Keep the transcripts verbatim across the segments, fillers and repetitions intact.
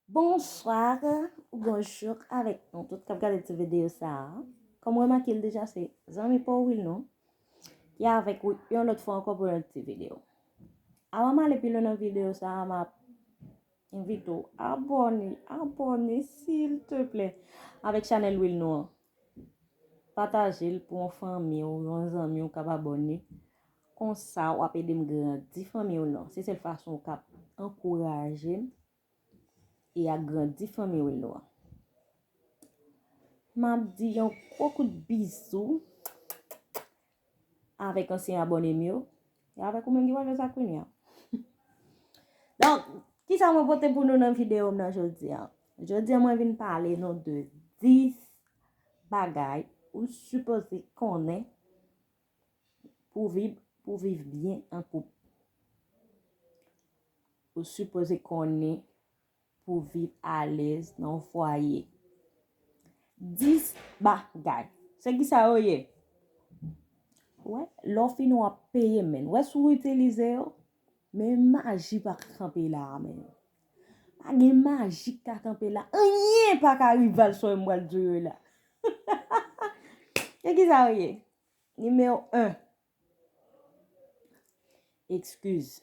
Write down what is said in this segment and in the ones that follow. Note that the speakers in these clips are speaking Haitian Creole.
Bonsoir ou bonjou avèk nou tout k ap gade ti videyo sa a. Kòm w remake l deja, se zanmi pa w Wilnou ki avèk ou yon lòt fwa ankò pou yon ti videyo. Avan m ale pi lwen nan videyo sa a, m ap envite w abòne, abòne silteplè avèk chanèl Wilnou an. Pataje l pou yon fanmi w, yon zanmi w k ap abòne. Konsa w ap ede m grandi fanmi w lan. Se sèl fason w k ap ankouraje m e agrandi fanmi Wilnou an. M ap di yon gwo kout bizou avèk ansyen abòne m yo e avèk ou menm ki pral fè sa kounye a. Donk, kisa mwen pote pou nou nan videyo m nan jodi a? Jodi a mwen vin pale nou de dis bagay ou sipoze konnen pou viv, pou viv byen an koup. Ou sipoze konnen pou viv alèz nan yon fwaye. Dis bagay. Se kisa yo ye? Wè, lè w fini w ap peye, men. Wè, si w itilize yo, men maji pa ka kanpe la a, men. Pa gen maji k ka kanpe la. Anyen pa ka rival sa yo m pral di w yo la. Se kisa yo ye? Nimewo en. Eskiz.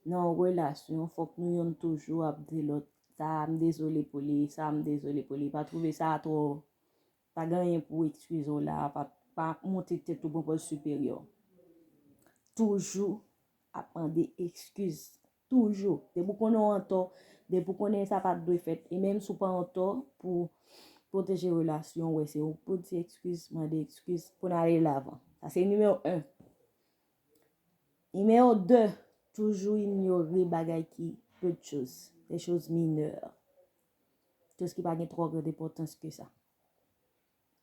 Nan yon relasyon, fòk nou yonn toujou ap di lòt, sa a m dezole pou li, sa a m dezole pou li. Pa twouve sa twò, pa gen anyen pou eskize w la, pa, pa monte tèt ou pran pòz siperyè. Toujou ap mande eskiz. Toujou. Depi w konnen w antò, depi w konnen sa pa t dwe fèt, e menm si w pa antò, pou pwoteje relasyon, w wè se ou k pou di eskiz, mande eskiz pou n ale lavan. Sa se nimewo en. Nimewo de, toujou inyore bagay ki peu de choses, des choses mineures. Choz ki pa gen twò grand enpòtans ke sa.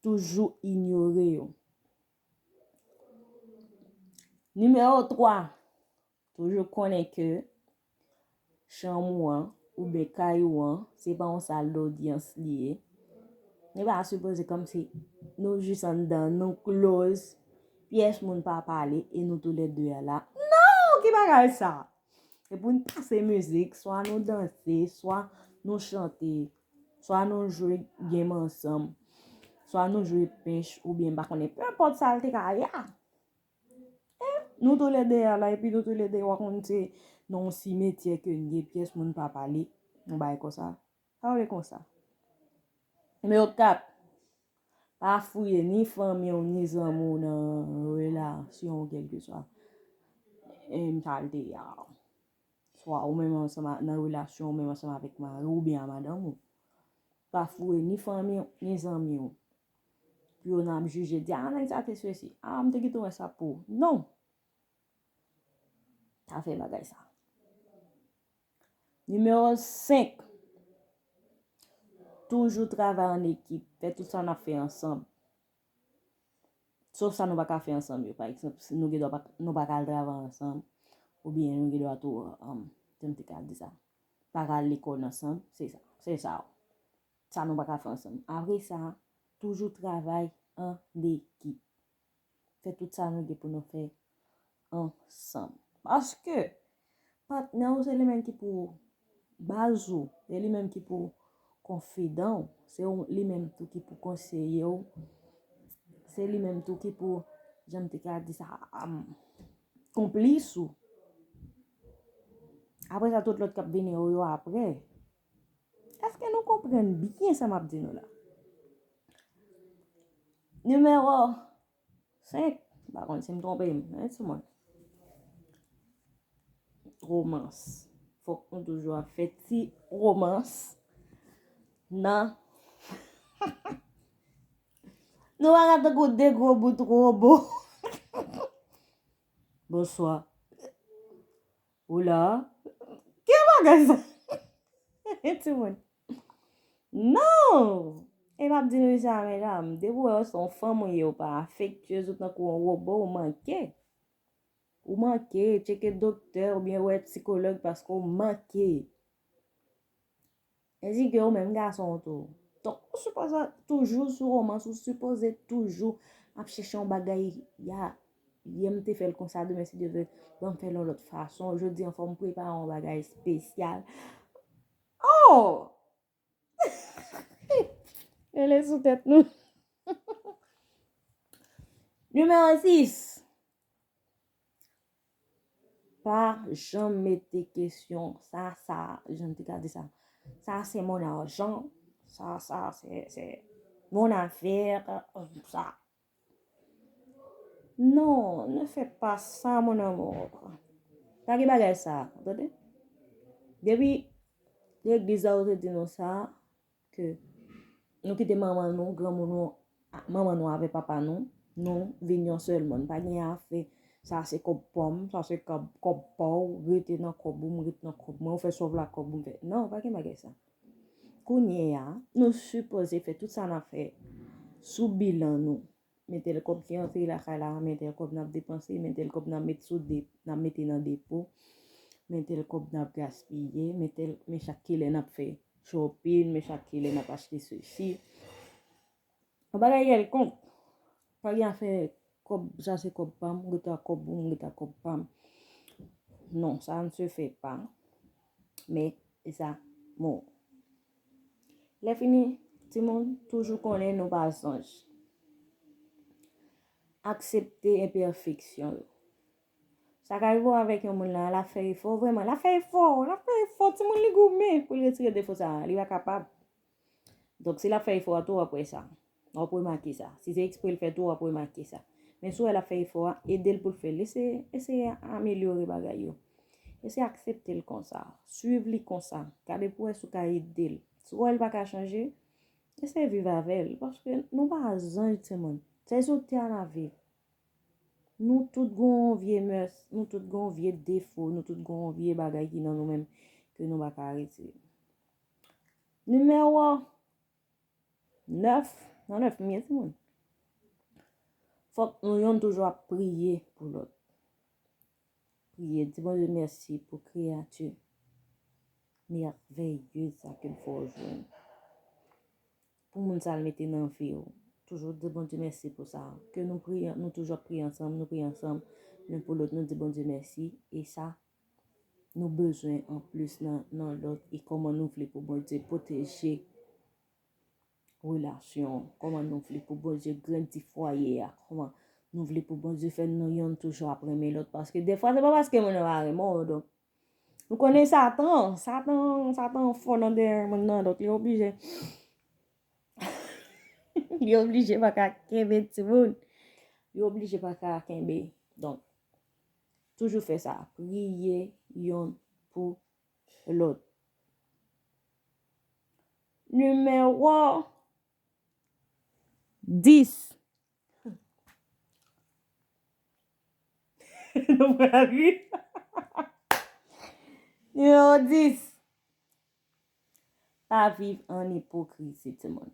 Toujou inyore yo. Nimewo twa, toujou konnen ke chanm ou an oubyen kay ou an, se pa yon sal dodyans li ye. Li pa sipoze kòmsi nou jis anndan, nou close, pyès moun pa pale e nou toulède a la. Non! Ki bagay sa? E pou n pase mizik, swa nou danse, swa nou chante, swa nou jwe game ansanm, swa nou jwe pèch oubyen m pa konnen, pe enpòt sa l te ka ye a. Nou toulède a la, epi nou toulède w a konn se nan yon simetyè ke n ye, pyès moun pa pale, yon bagay konsa. Sa vle konsa. Nimewo kat, pa fouye ni fanmi w, ni zanmi w nan relasyon w, kèlkeswa, em, sa l te ye a. Swa ou menm ansanm a, nan relasyon w menm ansanm avèk mari w oubyen a madanm ou. Pa fouye ni fanmi w, ni zanmi w. Pou yo nan ap jije, di, "A, nèg sa te sesi. A, m te gentan wè sa pou ou." Non! Pa fè bagay sa. Nimewo senk. Toujou travay an ekip. Fè tout sa n ap fè ansanm. Sof sa nou pa ka fè ansanm yo. Pa egzanp, si nou gen dwa pa, nou pa ka al travay ansanm, oubyen nou gen dwa tou, um, jan m te ka di sa, pa ka al lekòl ansanm, se sa. Se sa. Sa nou pa ka fè ansanm. Apre sa, toujou travay an ekip. Fè tout sa nou gen pou nou fè ansanm. Paske patnè w se li menm ki pou baz ou, se li menm ki pou konfidan w, se li menm tou ki pou konseye w, se li menm tou ki pou, jan m te ka di sa, am, konplis ou. Apre sa, tout lòt k ap vini yo, yo apre. Èske nou konprann byen sa m ap di nou la? Nimewo senk, m pa konn si m twonpe m, men timoun. Romans. Fòk nou toujou ap fè ti romans nan. Nou pa ka tankou de gwo bout wobo. Bonswa. Ou la? Ki bagay sa? Timoun. Non! E m ap di nou sa, medam. Depi w wè se yon fanm ou ye, ou pa afektyez, ou tankou yon wobo, ou manke. Ou manke, tcheke doktè oubyen wè sikològ paske ou manke. Ensi ke ou menm gason tou. Donk, ou sipoze toujou sou romans, ou sipoze toujou ap chèche yon bagay, ya, Yè m te fè l konsa, demen si Dye vle, ban m fè l yon lòt fason. Jodi an fò m prepare yon bagay espesyal. Oh! Rele sou tèt nou. Nimewo sis. Pa janm mete kesyon, sa, sa, jan m te ka di sa. Ça, c'est mon argent. Ça, ça, c'est, c'est mon affaire. Ça. Non, ne faites pas ça, mon amour. Pa gen bagay sa, tande? Depi legliz la yo te di nou sa, ke nou kite manman nou, granmoun nou, manman nou avè papa nou, nou vin yon sèl moun. Pa gen afè, sa se kòb pa m, sa se kòb, kòb pa w, rete nan kòb ou, m ret nan kòb mwen, ou fè sa w vle ak kòb ou, m fè. Non, pa gen bagay sa. Kounye a, nou sipoze fè tout sa n ap fè sou bilan nou. Men tèl kòb ki antre lakay la, men tèl kòb n ap depanse, men tèl kòb n ap met sou de, n ap mete nan depo, men tèl kòb n ap gaspiye, men tèl, men chak kilè n ap fè shopping, men chak kilè n ap achte sesi. Yon bagay kèlkonk. Pa gen afè kòb, sa se kòb pa m, ou rete ak kòb ou, m rete ak kòb pa m. Non, ça ne se fait pas. Mes amours. Lè fini, timoun, toujou konnen nou pa zanj. Aksepte enpèfeksyon yo. Sa k rive w avèk yon moun la, l ap fè efò, vrèman, l ap fè efò, l ap fè efò, timoun li goumen pou l retire defo sa a, li pa kapab. Donk, si l ap fè efò a tou, w ap wè sa. W ap remake sa. Si se ekspre l fè tou, w ap remake sa. Men si w wè l ap fè efò a, ede l pou l fè l. Eseye, eseye amelyore bagay yo. Eseye aksepte l konsa. Swiv li konsa. Gade pou w wè si w ka ede l. Si w wè l pa ka chanje, eseye viv avè l. Paske nou pa zanj, timoun. Se sou tè a n ap viv. Nou tout gon vye mès, nou tout gon vye defo, nou tout gon vye bagay ki nan nou menm ke nou pa ka retire. Nimewo nèf, nan nèf m ye, timoun. Fòk nou yonn toujou ap priye pou lòt. Priye, di Bondye mèsi pou kreyati mèvèyez sa ke l fè w jwenn. Pou moun sa l mete nan vi w. Toujou di Bondye mèsi pou sa. Ke nou priye, nou toujou ap priye ansanm, nou priye ansanm, youn pou lòt, nou di Bondye mèsi. E sa, nou bezwen anplis nan, nan lòt. E kòman nou vle pou Bondye pwoteje relasyon, kòman nou vle pou Bondye grandi fwaye a, kòman nou vle pou Bondye fè nou yonn toujou ap renmen lòt, paske defwa se pa paske moun nan pa renmen w, donk, nou konnen Satan, Satan, Satan fò nan dèyè moun nan, donk li oblije, li oblije pa ka kenbe timoun, li oblije pa ka kenbe, donk, toujou fè sa, priye yonn pou lòt. Nimewo dis. Nou pral ri. Nimewo dis. Pa viv an ipokrizi, timoun.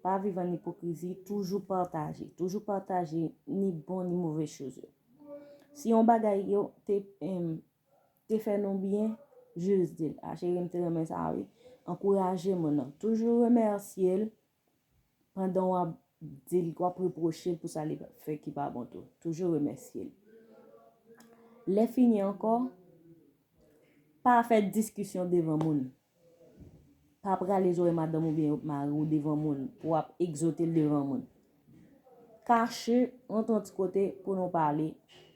Pa viv an ipokrizi, toujou pataje. Toujou pataje ni bon ni move choz yo. Si yon bagay yo te, em, te fè nou byen, jis di l, "A cheri, m te renmen sa, wi." Ankouraje moun nan. Toujou remèsye l pandan w ap di l, w ap repwoche l pou sa li fè ki pa bon tou. Toujou remèsye l. Lè fini ankò, pa fè diskisyon devan moun. Pa prale zòrèy madanm oubyen mari w devan moun pou w ap egzote l devan moun. Kache, rantre yon ti kote pou nou pale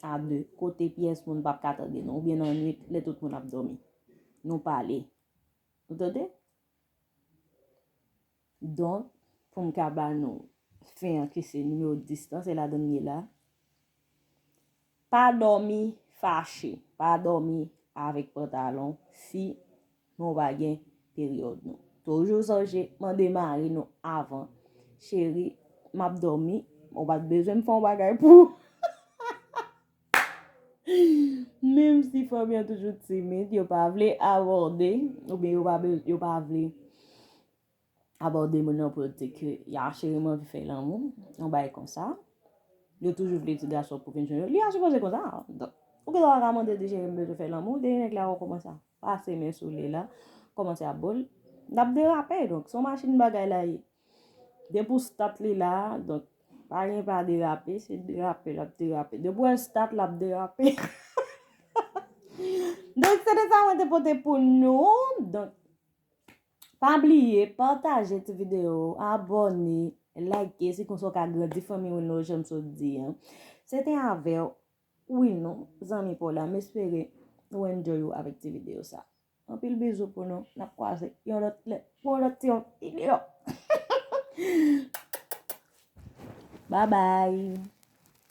a de, kote pyès moun p ap ka tande nou, oubyen nan nwit, lè tout moun ap dòmi. Nou pale. Ou tande? Donk, pou m ka ba nou fen an ki se nimewo dis lan, se ladan n ye la. Pa dòmi fache, pa dòmi avèk pantalon si nou pa gen peryòd nou. Toujou sonje mande mari nou avan, "Cheri, m ap dòmi, ou pa t bezwen m fè yon bagay pou ou." Menm si fanmi an toujou timid, yo pa vle abòde, oubyen yo pa, be- yo pa vle abòde moun nan pou yo di ke, "Ya, cheri, m anvi fè lanmou," yon bagay konsa. Yo toujou vle ti gason pou vin jwenn yo. Li a sipoze konsa. Donk, ou gen dwa ka mande, di, "Cheri, m bezwen fè lanmou," depi nèg la wè w kòmanse ap pase men sou li la, kòmanse ap bo l, l ap derape. Donk, se yon machin bagay la ye. Depi w stat li la, donk, Pa gen pa derape, se derape l ap derape. Depi w wè l stat, l ap derape. Donk, se te sa mwen te pote pou nou. Donk, pa bliye, pataje ti videyo, abòne, like, se konsa w ka grandi fanmi Win Lojè, m sot di an. Se te avè w, Win, non, zanmi pa w la. M espere ou enjoy ou avèk ti videyo sa. Anpil bizou pou nou. N ap kwaze yon lòt lè pou yon lòt ti videyo. Bye bye.